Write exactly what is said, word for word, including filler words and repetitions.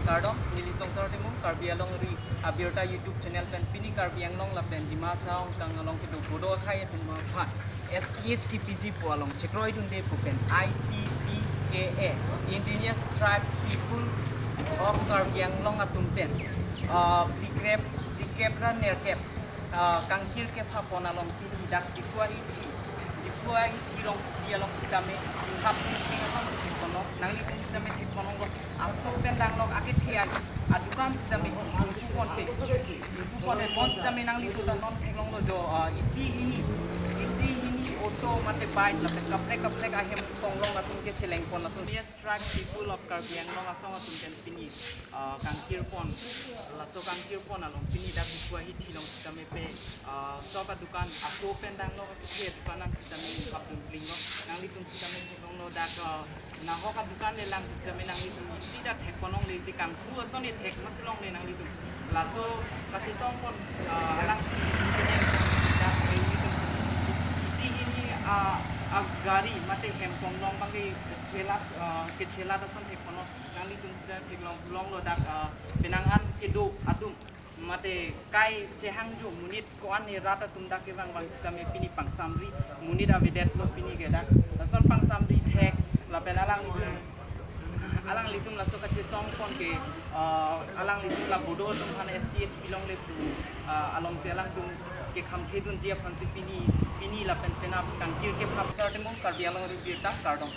Kardom, neli Songsar Timung, Karbi Anglong Ri Abirta YouTube channel pen pini Karbi Anglong lapen Dima Hasao angkang along kedo bodo akhai atum aphan S T H K P G pu along chekroidunde pu pen I T P K A, Indigenous Tribe People of Karbi Anglong atum pen, ah, phlikep, phlikep ra nerkep, ah, kangkir kepha pon along pini dak Diphu ahithi, Diphu ahithi rongsopi along sitame inghap tum theng aphan si thek ponlo, nanglitum sitame thek ponlonglo, aso pen danglok akethe adukan sitame ingpu ponpe, ingpu ponpe, pon sitame nanglitum ta non theklonglo jo, ah, isi hini, isi hini auto mate bike lapen kaprek kaprek ahem konglong atum kecheleng pon ason. Yes, Tribe People of Karbi Anglong asong atum pen pini, ah, kangkir pon, laso kangkir pon along pini dak Diphu ahithi along sitame pe, ah, shop adukan aso pen danglok akethe adukan an sitame inghap dun plinglo, nanglitum sitame theklonglo dak, ah, nahok adukan le lang sitame nanglitum isi dak thek ponlongle je kangpu ason ne thek masi longle nanglitum. Laso kachesong pon, ah, alang dak nanglitum isi hini, ah, agari mate hem konglong abang kechelat, ah, kechelat ason thek ponlo, nanglitum sitame theklong longlo dak, ah, penang an kedo atum mate kai chehangjo monit ko-an ne rat atum dak kevang abang sitame pini pangsamri, monit avedetlo pini ke dak. Lason pangsamri thek lapen alanglitum, alanglitum laso kachesong pon ke, ah, alanglitum la bodo atum aphan S T H P longle pu, ah, alongsi alangtum kekham khedunji aphan si pini, pini lapen penap kangkir kepha. Songsar Timung, Karbi Anglong Ri Abirta, kardom.